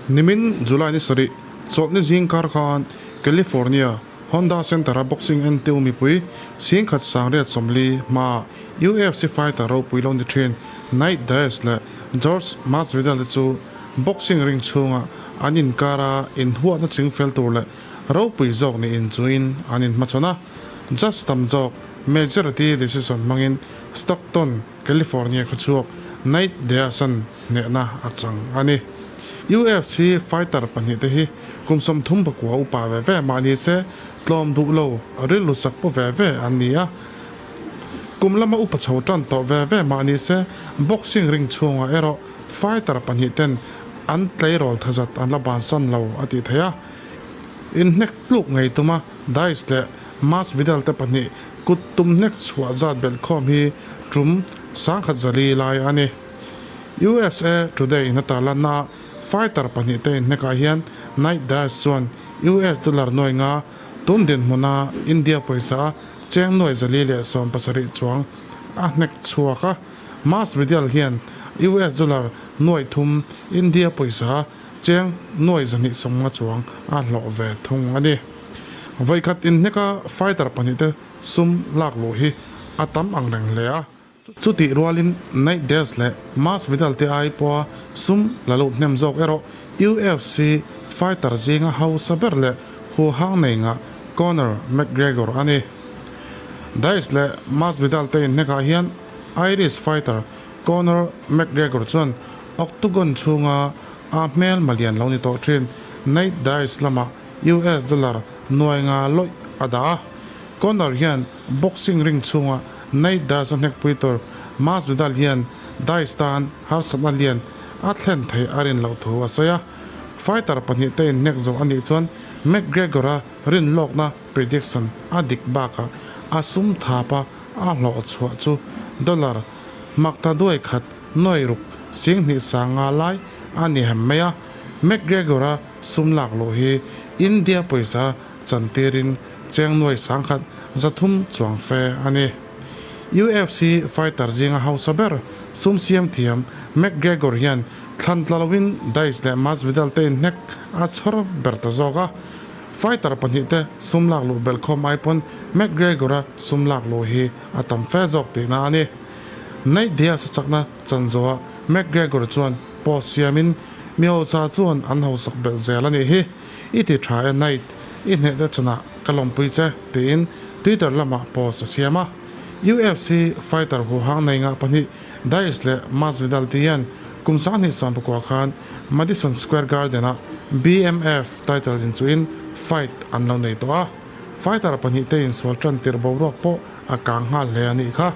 Nimin July ni sarih chawlhni zing kar khan California Honda Center-a boxing entu mipui singkhat sangriat 40 hmaah UFC fighter ropui lo ni thin Nate Diaz leh George Masvidal te chu boxing ring chhunga an inkara inhuatna chingfel tur leh ropui zawk niin chuin an inhmachhawn a. Judge tam zawk majority decision hmangin Stockton, California khawchhuak Nate Diaz-a'n hnehna a chang a ni. UFC fighter pahnihte hi kum 39 upa ve ve mah ni se tlawm duh lo rilru sak pu ve ve an ni a. Kum lama upa chho tan tawh ve ve mah ni se boxing ring chhungah erawh fighter pahnihten an tleirawl thazat an la bansan lo a tih theih a. Inhnek tluk ngei tuma Dice leh Masvidal te pahnih kut tum hnek chhuah zat belhkhawm hi tum 1040 lai a ni. USA Today in a tarlanna ah fighter pahnih te inhnekah hian Nate Diaz chuan US dollar nuai nga tum dinhmuna India pawisa a cheng nuai 470 chuang a hnek chhuak a. Masvidal hian US dollar nuai thum India pawisa a cheng nuai 250 chuang a hlawh ve thung a ni. Vawikhat inhneka fighter pahnih te sum lak luh hi a tam ang reng hle a. Chutih rualin Nate Diaz leh Masvidal te ai pawha sum la lut hnem zawk erawh UFC fighter zinga hausa ber leh huhang nei ngah Conor McGregor a ni. Diaz leh Masvidal te inhnekah hian Irish fighter Conor McGregor chuan octagon chhunga a hmel malian lo ni tawh thin Nate Diaz lamah US dollar nuai nga lawih a dah a. Conor hian boxing ring chhunga Nate Diaz a hnekpui tur Masvidal hian Diaz tan harsatna lian a thlen theih a rin loh thu a sawi a. Fighter pahnih te inhnek zawh a nih chuan McGregor-a rinlawkna prediction a dik bakah a sum thapa a hlawh chhuah chu dollar makta duai khat nuai ruk 2000 sanga lai a ni hem mai a. McGregor-a sum lak luh hi India pawisa chantirin cheng nuai 1300 chuang fe a ni. UFC fighter zinga hausa ber sum siam thiam McGregor hian thlan tla loin Diaz leh Masvidal te inhnek a chhawr ber ta zawk a. Fighter pahnih te sum lak luh belhkhawm ai pawn McGregor-a sum lak luh hi a tam fe zawk tihna a ni. Nate Diaz-a chakna chan zawhah McGregor chuan post siamin, Mi hausa chuan an hausak belh zel a nih hi. I ti tha e Nate, i hneh te chunah ka lawmpui che, tiin Twitter lamah post a siam a. UFC fighter huhang nei ngah pahnih Diaz leh Masvidal te hian kum 2019 khan Madison Square Garden-ah BMF title inchuhin fight an lo nei tawh a. Fighter pahnih te insual tan tirh boruak pawh a kang nghal hle a nih kha.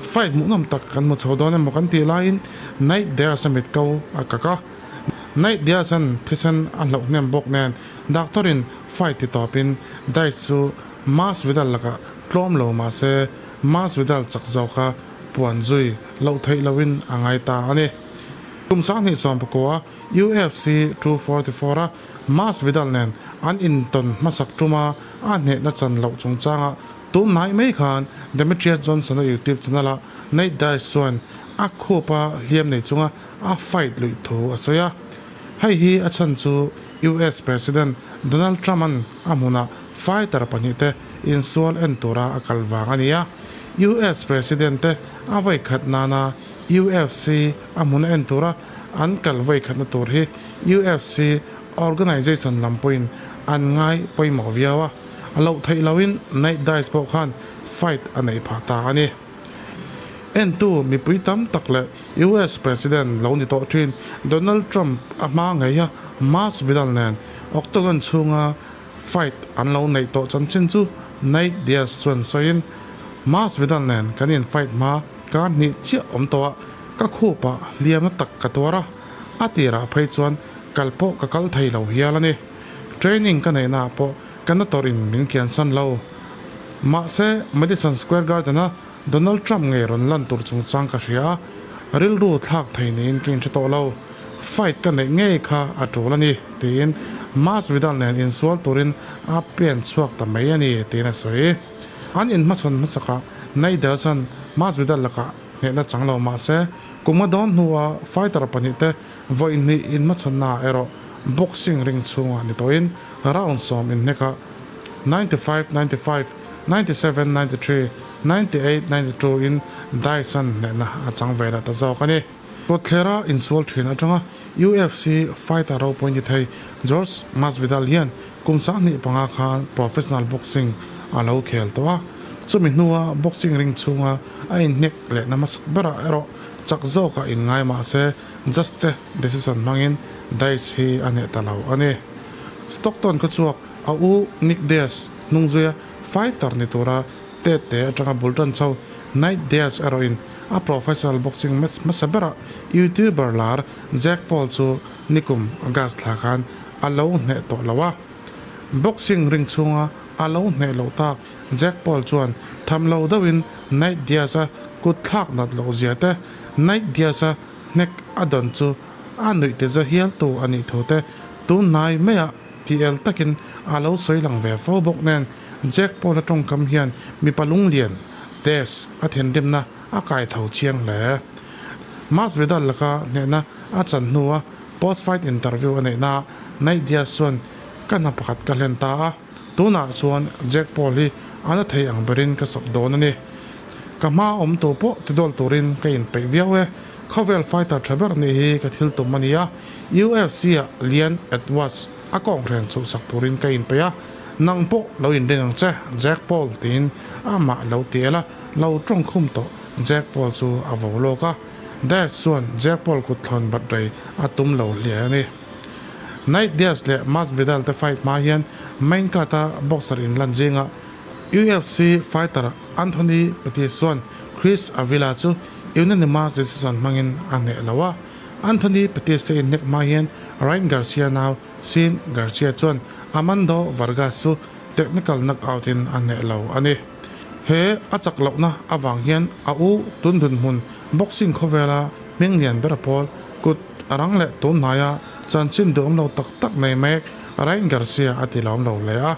Fight hmuhnawm tak kan hmu chho dawn emaw kan tih laiin Nate Diaz a mit ko a kak a. Nate Diaz-a'n thisen a hlauh hnem bawk nen doctor-in fight ti tawpin Diaz chu Masvidal lakah tlawm lo mah se Masvidal chak zawka puan zui loh theih lohin a ngai ta a ni. Kum 2019 UFC 244 a Masvidal nen an intawn hmasak tuma a hnehna chan loh chungchangah Tun hnai mai khan Demetrious Johnson-a YouTube channel-ah Nate Diaz chuan a khupa hliam nei chunga a fight luih thu a sawi a. Hei hi a chhan chu US President Donald Trump-a'n a hmunah fighter pahnihte insual en tura a kal vang a ni a. US President te a vawikhat nana UFC a hmuna en tura an kal vawikhatna tur hi UFC organization lam pawhin an ngai pawimawh viau a. A loh theih loin Nate Diaz pawh khan fight a neih phah ta a ni. Entu mipui tam tak leh US President lo ni tawh thin Donald Trump a hma ngei a Masvidal nen octagon chhunga fight an lo neih tawh chanchin chu Nate Diaz chuan sawiin, Masvidal nen kan in fight hma kar hnih chiah awm tawh a, ka khupah hliamna tak ka tuar a, a tirah phei chuan kal pawh ka kal thei lo hial a ni. Training ka neihna ah pawh ka na tawrhin min kiansan lo. Mahse, Madison Square Garden-a Donald Trump ngei rawn lan tur chungchang ka hria a, rilru thlak thei niin ka inhre tawh lo. Fight ka neih ngei kha a tul a ni, tiin Masvidal nen insual turin a pen chhuak ta mai a ni, tiin a sawi. An inhmachhawn hmasakah Nader chuan Masvidal lakah hnehna chang lo mah se, kum a dawn hnua fighter pahnih te vawi hnih inhmachhawnnaah erawh. boxing ring chhungah ni tawhin round sawm inhnekah 95, 95, 97, 93, 98, 92 in Dyson hnehna a chang ve leh ta zawk a ni. Kawtthlera insual thin atanga UFC fighter ropui ni thei Jorge Masvidal hian kum 25 khan professional boxing a lo khel tawh a, chumi hnua boxing ring chhunga a inhnek lehna hmasak berah erawh chak zawkah inngai mah se judge te decision hmangin Diaz hi a hneh ta lo a ni. Stockton khaw chhuak a u Nick Diaz hnungzuia fighter ni tura Tet te atanga bul tan chho Nate Diaz erawhin a professional boxing match hmasa berah YouTuber lar Jake Paul chu nikum August thla khan a lo hneh tawh lo a. Boxing ring chhunga a lo hneh loh tak Jake Paul chuan tham lo deuhin Nate Diaz-a kut thlak nat loh zia te, Nate Diaz-a hnek a dawn chu a nuih ti za hial tu a nih thu te tun hnai maiah TL takin a lo sawi lang ve fo bawk nen Jack Paul-a tawngkam hian mipa lunglian, Tess, a thinrimna a kai tho chiang hle. Masvidal laka hnehna a chan hnua post-fight interview a neihnaah Nate Diaz chuan, Ka hna pakhat ka hlen ta a, tunah chuan Jack Paul hi a na thei ang berin ka sawp dawn a ni. Ka hma awm tur pawh tidawl turin ka inpeih viau e. Khawvel fighter tha ber nih hi ka thil tum a ni a, UFC-ah Leon Edwards a kawnghren chhuhsak turin ka inpeih a, nang pawh lo inring ang che, Jack Paul tiin amah lo ti el a, lo tawngkhum tawh Jack Paul chu a vo lawk a, Diaz chuan Jack Paul kut thlawn bat rei a tum lo hle a ni. Nate Diaz leh Masvidal te fight hma hian main card-a boxer inlan zingah UFC fighter Anthony Pettis chuan Chris Avila chu unanimous decision hmangin a hneh lo a. Anthony Pettis te inhnek hma hian Ryan Garcia nau Sean Garcia chuan Amando Vargas chu technical knockout in a hneh lo a ni. He a chak lohna avang hian a u tun dunhmun boxing khawvela hming lian ber pawl kut a rang leh tun hnaia chanchin duhawm lo tak tak nei mek Ryan Garcia a ti lawm lo hle a.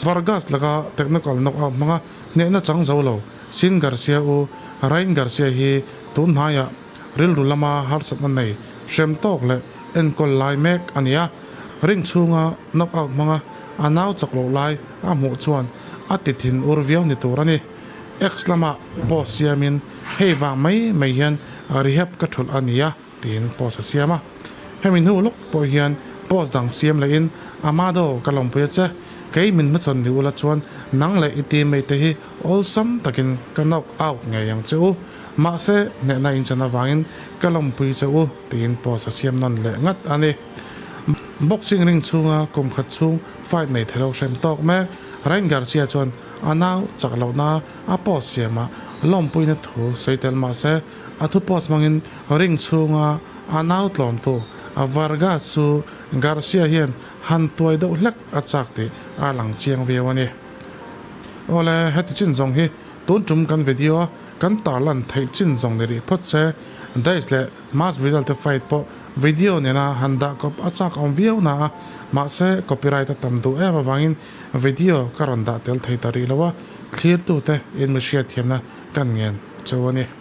Vargas laka technical knockout hmanga hnehna chang zo lo Sean Garcia u Ryan Garcia hi tun hnaiah rilru lama harsatna nei hrem tawk leh enkawl lai mek a ni a, ring chhunga knock out hmanga a nau chak loh lai a hmuh chuan a ti thin ur viau ni tur a ni. X lama post siamin hei vang mai mai hian rehab ka thulh a ni a tiin post a siam a. Hemi hnu lawk pawh hian post dang siam lehin Amado ka lawmpui a che, kei min hmachhawn ni ula chuan nang leh i teammate te hi awlsam takin ka knock out ngei ang che u. Mahse, hnehna inchan avangin ka lawmpui che u tiin post a siam nawn leh ngat a ni. Boxing ring chhunga kum khat chhung fight nei thei lo hrem tawk mek Ryan Garcia chuan a nau chak lohna a post siamah lawmpuina thu sawi tel mahse a thu post hmangin ring chhunga a nau tlawmtu Vargas chu Garcia hian han tuai deuh hlek a chak tih a lang chiang viau a ni. Awle, heti chin zawng hi tun tum kan video a Kan tarlan theih chin zawng ni rih phawt se, Dice leh Masvidal te fight pawh video nena han dah kawp a chak awm viau na a, mahse copyright a tam duh em avangin video ka rawn dah tel thei ta rih lo a, thlirtute in mi hriatthiamna kan ngen cheu a ni.